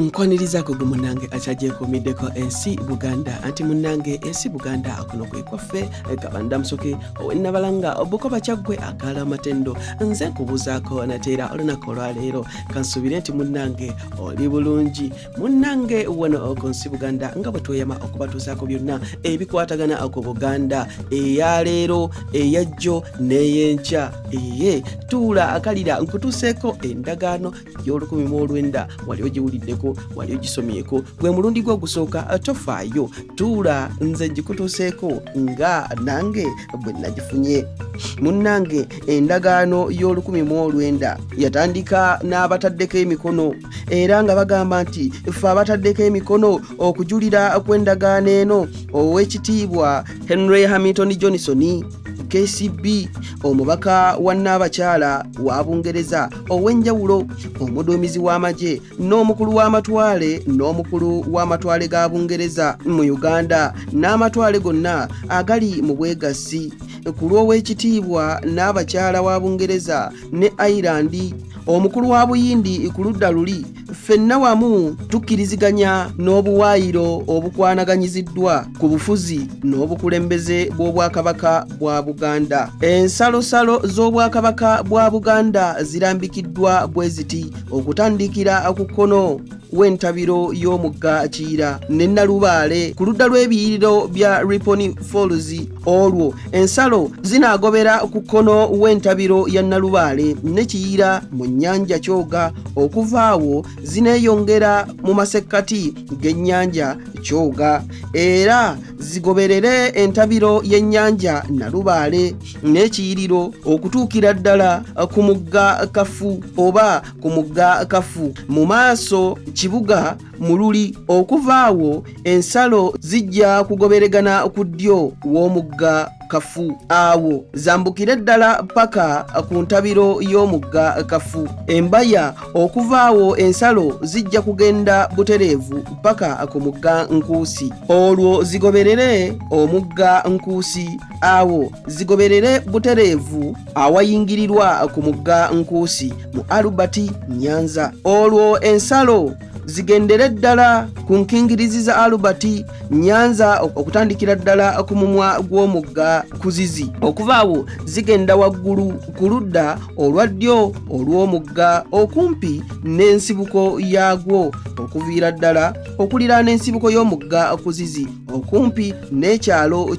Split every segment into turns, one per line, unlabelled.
Nkwanirizaako gwe munnange akyagyekuumiddeko Ensi Buganda, anti munnange Ensi Buganda kuno kwe kwaffe. Kabanda Musoke owennabalanga Obukoba Kyaggwe akaala amatendo, nze nkubuuzaako nateera olunaku olwaleero. Kansuubire nti munnange oli bulungi. Munnange, wano ku Nsi Buganda nga bwe tweyama okubatuusaako byonna ebikwatagana ku Buganda eyaleero, eyajjo n'eyenkya, eye tuula akalira nkutuuseeko endagaano y'olukumi mu olwenda. Wali ogiwuliddeko? Wali ogisomyeko? Gwe mulundi gwe ogusooka, tofaayo, tuula nze ngikutuuseeko nga nange bwe nagifunye. Munnange, endagaano y'olukumi mu olwenda yatandika n'abataddeko emikono, era nga bagamba nti ffe abataddeko emikono okujulira kw'endagaano eno, Owekitiibwa Henry Hamilton Johnson KCB, omubaka wa Nnaabakyala wa Bungereza ow'enjawulo, omuduumizi w'amagye n'omukulu w'amatwale n'omukulu w'amatwale ga Bungereza mu Uganda n'amatwale gonna agali mu bwegassi, ku lw'Owekitiibwa Nnaabakyala wa Bungereza ne Ireland, omukulu wa Buyindi ku ludda luli, ffenna wamu tukkiriziganya n'obuwaayiro obukwanaganyiziddwa ku bufuzi n'obukulembeze bw'Obwakabaka bwa Buganda. Ensalosalo z'Obwakabaka bwa Buganda zirambikiddwa bwe ziti: okutandikira ku kkono w'entabiro y'omugga Kiyira ne Nalubaale ku ludda lw'ebiyiriro bya Ripon Falls, olwo ensalo zinaagobera ku kkono w'entabiro ya Nalubaale ne Kiyira mu nnyanja Kyoga. Okuva awo zineeyongera mu masekkati g'ennyanja Kyoga, era zigoberere entabiro y'ennyanja Nalubaale n'ekiyiriro okutuukira ddala ku mugga Kafu oba ku mugga Kafu mu maaso kibuga Mululi. Okuva awo ensalo zijja kugoberegana ku ddyo w'omugga Kafu, awo zambukire ddala paka ku ntabiro y'omugga Kafu Embaya. Okuva awo ensalo zijja kugenda butereevu paka ku mugga Nkuusi, olwo zigoberere omugga Nkuusi, awo zigoberere butereevu awayingirirwa ku mugga Nkuusi mu Albert Nyanza, olwo ensalo zigendere ddala ku nkingirizi za Albert Nyanza okutandikira ddala ku mumwa gw'omugga Kuzizi. Okuva awo zigenda waggulu ku ludda olwa ddyo olw'omugga okumpi n'ensibuko yaagwo, okuviira ddala okuliraana ensibuko y'omugga Kuzizi okumpi n'ekyalo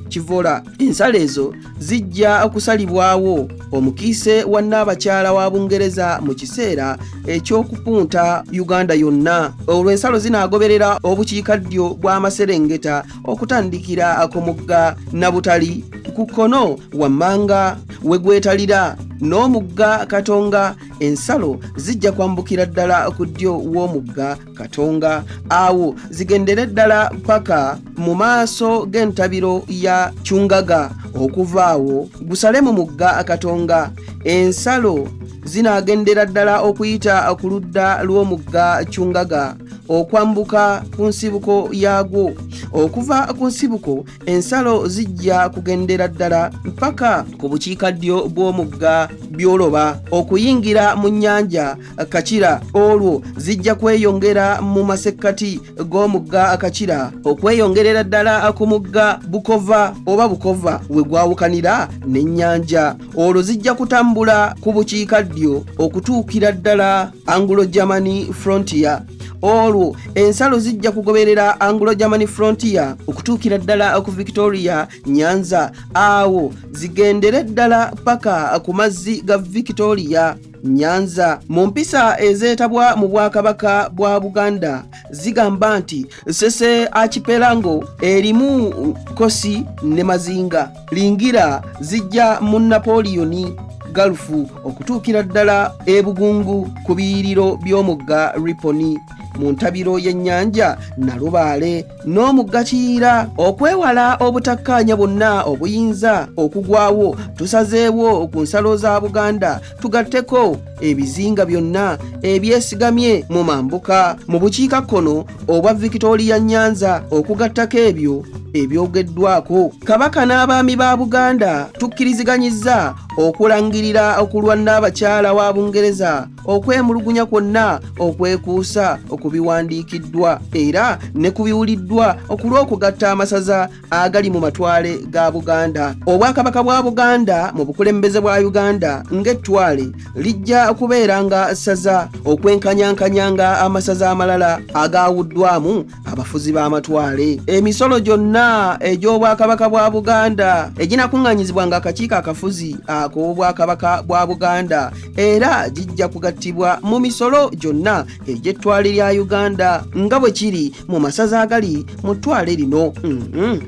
Kivola. Ensalo ezo zijja kusalibwawo omukiise wa Nnaabakyala wa Bungereza mu kiseera eky'okupunta Uganda yonna. Olwo ensalo zinaagoberera obukiikaddyo bw'amaserengeta okutandikira ku mugga Nabutali ku kkono wammanga we gwetalira n'omugga Katonga. Ensalo zijja kwambukira ddala ku ddyo w'omugga Katonga, awo zigendere ddala paka mu maaso g'entabiro ya Kyungaga. Okuva awo gusale mu mugga Katonga. Ensalo zinaagendera ddala okuyita ku ludda lw'omugga Kyungaga okwambuka ku nsibuko yaagwo. Okuva ku nsibuko ensalo zijja kugendera ddala mpaka ku bukiikaddyo bw'omugga Byoloba okuyingira mu nnyanja Kakira, olwo zijja kweyongera mu masekkati g'omugga Kakira okweyongerera ddala ku mugga Bukova oba Bukova we gwawukanira n'ennyanja. Olwo zijja kutambula ku bukiikaddyo okutuukira ddala Anglo Germany Frontier. Olwo ensalo zijja kugoberera Anglo Germany Frontier okutuukira ddala ku Victoria Nyanza, awo zigendere ddala paka ku mazzi ga Victoria Nyanza. Mu mpisa ezeetabwa mu Bwakabaka bwa Buganda zigamba nti Sese Archipelago erimu Kosi ne Mazinga Lingira zijja mu Napoleon Gulf okutuukira ddala ebugungu ku biyiriro by'omugga Ripon mu ntabiro y'ennyanja Nalubaale. n'omugga Kiyira. Okwewala obutakkaanya bwonna obuyinza okugwawo, tusazeewo ku nsalo za Buganda tugatteko ebizinga byonna ebyesigamye mu mambuka mu bukiikakkono obwa Victoria Nyanza, okugattako ebyo ebyogeddwako. Kabaka n'abaami ba Buganda tukkiriziganyizza okulangirira okulwa Nnaabakyala wa Bungereza okwemulugunya kwonna okwekuusa okubiwandiikiddwa era ne kubiwuliddwa okulw'okugatta amasaza agali mu matwale ga Buganda. Obwakabaka bwa Buganda mu bukulembeze bwa Uganda ng'ettwale lijja kubeeranga ssaza okwenkanyankanyanga amasaza amalala agaawuddwamu abafuzi b'amatwale. Emisolo gyonna egy'Obwakabaka bwa Buganda eginakuŋŋaanyizibwanga akakiiko akafuzi ak'Obwakabaka bwa Buganda era gijja kugattibwa mu misolo gyonna egy'ettwale lya Uganda nga bwe kiri mu masaza agali mu ttwale lino.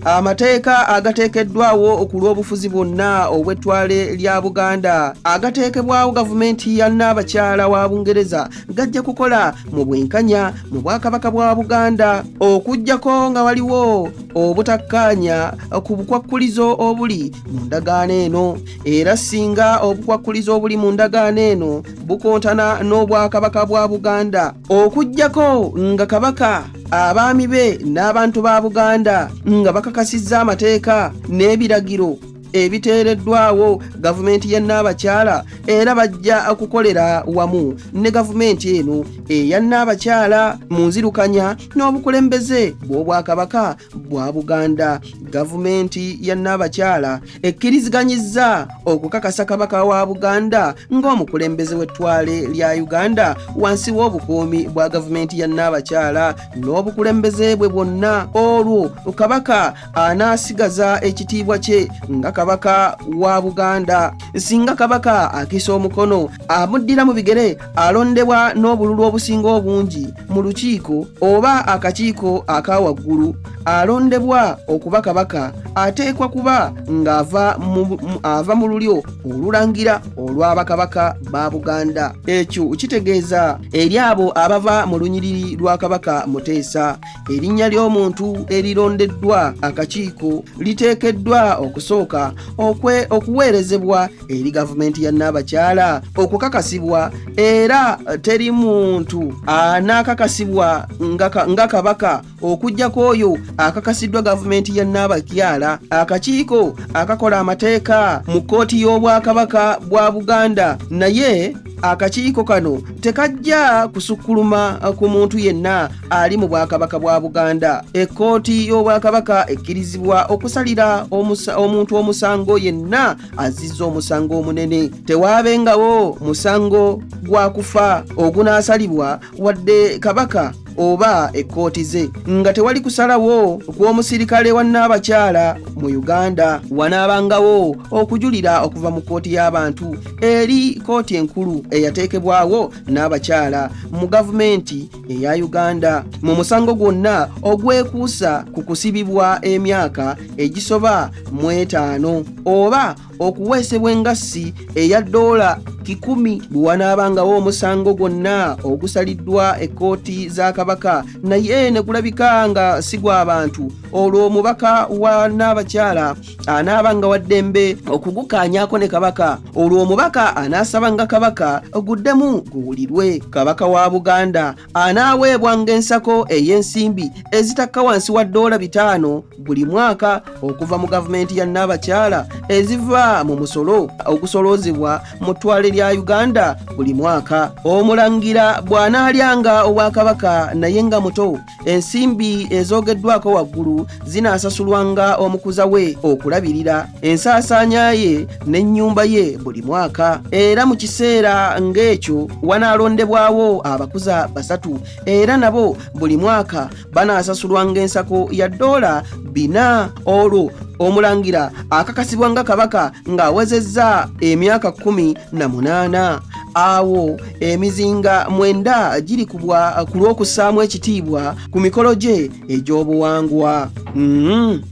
Amateeka agateekeddwawo ku lw'obufuzi bwonna obw'ettwale lya Buganda agateekebwawo gavumenti ya Nnaabakyala wa Bungereza gajja kukola mu bwenkanya mu Bwakabaka bwa Buganda, okuggyako nga waliwo obutakkaanya ku bukwakkulizo obuli mu ndagaano eno. Era singa obukwakkulizo obuli mu ndagaano eno bukontana n'Obwakabaka bwa Buganda, okuggyako nga Kabaka, abaami be n'abantu ba Buganda nga bakakasizza amateeka n'ebiragiro ebiteereddwawo gavumenti ya Nnaabakyala, era bajja kukolera wamu ne gavumenti eno eya Nnaabakyala mu nzirukanya n'obukulembeze bw'Obwakabaka bwa Buganda. Gavumenti ya Nnaabakyala ekkiriziganyizza okukakasa Kabaka wa Buganda ng'omukulembeze w'ettwale lya Uganda wansi w'obukuumi bwa gavumenti ya Nnaabakyala n'obukulembeze bwe bwonna. Olwo Kabaka anaasigaza ekitiibwa kye nga Kabaka wa Buganda. Singa Kabaka akisa omukono, amuddira mu bigere alondebwa n'obululu obusinga obungi mu lukiiko oba akakiiko aka waggulu. Alondebwa okuba Kabaka ateekwa kuba ng'ava ava mu lulyo olulangira olw'abakabaka ba Buganda. Ekyo kitegeeza eri abo abava mu lunyiriri lwa Kabaka Muteesa. Erinnya ly'omuntu erirondeddwa akakiiko liteekeddwa okusooka okuweerezebwa eri gavumenti ya Nnaabakyala okukakasibwa, era teri muntu anaakakasibwa nga Kabaka okuggyako oyo akakasiddwa gavumenti ya Nnaabakyala. Akakiiko akakola amateeka mu kkooti y'Obwakabaka bwa Buganda, naye akakiiko kano tekajja kusukkuluma ku muntu yenna ali mu Bwakabaka bwa Buganda. Ekkooti y'Obwakabaka ekkirizibwa okusalira omuntu omusango yenna azizza omusango omunene. Tewaabengawo musango gwa kufa ogunaasalibwa wadde Kabaka oba ekkooti ze nga tewali kusalawo kw'omusirikale wa Nnaabakyala mu Uganda. Wanaabangawo okujulira okuva mu kkooti y'abantu eri kkooti enkulu eyateekebwawo n'abakyala mu gavumenti eya Uganda mu musango gwonna ogwekuusa ku kusibibwa emyaka egisoba mu 50 oba okuweesebwa engassi eya ddoola 100. Bwe wanaabangawo omusango gwonna ogusaliddwa ekkooti za Kabaka naye ne gulabika nga si gwa bantu, olwo omubaka wa Nnaabakyala anaabanga wa ddembe okugukaanyaako ne Kabaka. Olwo omubaka anaasabanga Kabaka guddemu guwulirwe. Kabaka wa Buganda anaaweebwanga ensako ey'ensimbi ezitakka wansi wa ddoola 500 buli mwaka okuva mu gavumenti ya Nnaabakyala eziva mu musolo ogusoloozebwa mu ttwale lya Uganda buli mwaka. Omulangira bw'anaalyanga Obwakabaka naye nga muto, ensimbi ezoogeddwako waggulu zinaasasulwanga omukuza we okulabirira ensaasaanya ye n'ennyumba ye buli mwaka. Era mu kiseera ng'ekyo wanaalondebwawo abakuza basatu, era nabo buli mwaka banaasasulwanga ensako ya ddoola 400. Olwo omulangira akakasibwa nga Kabaka ng'awezezza emyaka 18. Awo emizinga 9 girikubwa ku lw'okussaamu ekitiibwa ku mikolo gye egy'obuwangwa.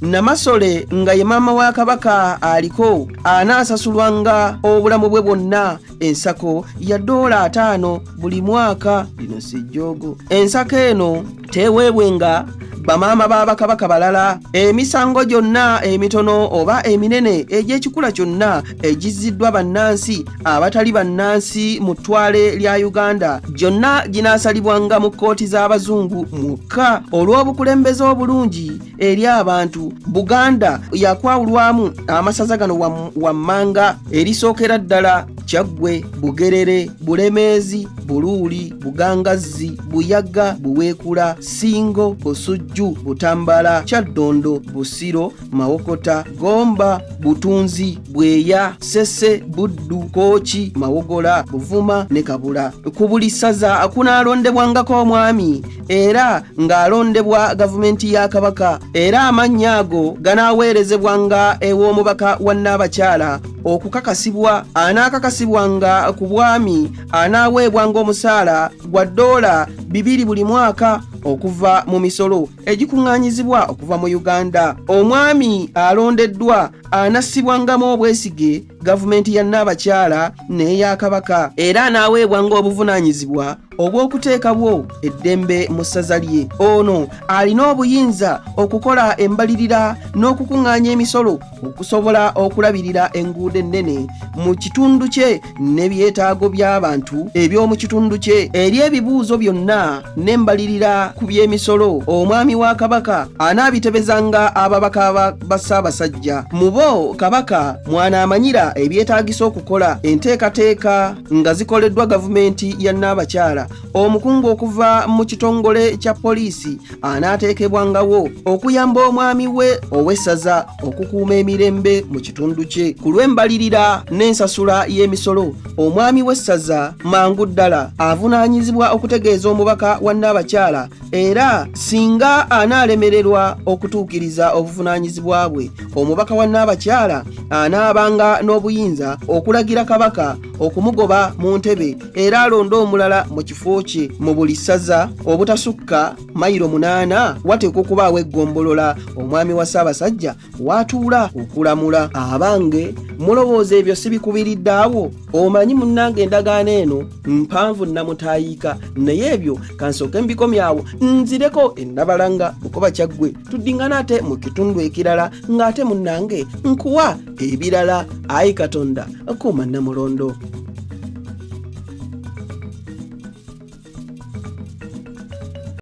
Namasole nga ye maama wa Kabaka aliko anaasasulwanga obulamu bwe bwonna ensako ya ddoola 50 buli mwaka. Lino si jjoogo. Ensako eno teweebwenga Bamaama ba bakabaka balala. Emisango gyonna emitono oba eminene egy'ekikula kyonna egizziddwa bannansi abatali bannansi mu ttwale lya Uganda gyonna ginaasalibwanga mu kkooti z'Abazungu mwokka. Olw'obukulembeze obulungi eri abantu, Buganda yakwawulwamu amasaza gano wammanga: erisookera ddala Kyaggwe, Bugerere, Bulemeezi, Buluuli, Bugangazzi, Buyaga, Buweekula, Ssingo, Busujju, Butambala, Kyaddondo, Busiro, Mawokota, Gomba, Butunzi, Bweya, Ssese, Buddu, Kooki, Mawogola, Buvuma ne Kabula. Ku buli ssaza kunaalondebwangako omwami era ng'alondebwa gavumenti ya Kabaka, era amannya ago ganaaweerezebwanga ew'omubaka wa Nnaabakyala okukakasibwa. Anaakakasibwanga ku bwami anaaweebwanga omusaala gwa $2 buli mwaka okuva mu misolo egikuŋŋaanyizibwa okuva mu Uganda. Omwami alondeddwa anassibwangamu obwesige gavumenti ya Nnaabakyala n'eya Kabaka, era anaaweebwanga obuvunaanyizibwa obw'okuteekabwo eddembe mu ssaza lye. Ono alina obuyinza okukola embalirira n'okukuŋŋaanya emisolo okusobola okulabirira enguudo ennene mu kitundu kye n'ebyetaago by'abantu eby'omu kitundu kye. Eri ebibuuzo byonna n'embalirira ku by'emisolo, omwami wa Kabaka anaabitebezanga ababaka ba Ssaabasajja. Mu bo Kabaka mw'anaamanyira ebyetaagisa okukola enteekateeka nga zikoleddwa gavumenti ya Nnaabakyala. Omukungu okuva mu kitongole kya poliisi anaateekebwangawo okuyamba omwami we ow'essaza okukuuma emirembe mu kitundu kye. Ku lw'embalirira n'ensasula y'emisolo, omwami w'essaza mangu ddala avunaanyizibwa okutegeeza omubaka wa Nnaabakyala, era singa anaalemererwa okutuukiriza obuvunaanyizibwa bwe, omubaka wa Nnaabakyala anaabanga n'obuyinza okulagira Kabaka okumugoba mu ntebe era alonde omulala mu kifo kye. Mu buli ssaza obutasukka mayiro 8 wateekwa okubaawo eggombolola omwami wa Ssaabasajja w'atuula okulamula. Abange, mulowooza ebyo si bikubiridde awo? Omanyi munnange, endagaano eno mpanvu nnamutaayiika, naye ebyo kansooke mbikomyawo nzireko ennabalanga Bukoba Kyaggwe, tuddingana ate mu kitundu ekirala ng'ate munnange nkuwa ebirala. Ayi Katonda, kuuma Nnamulondo.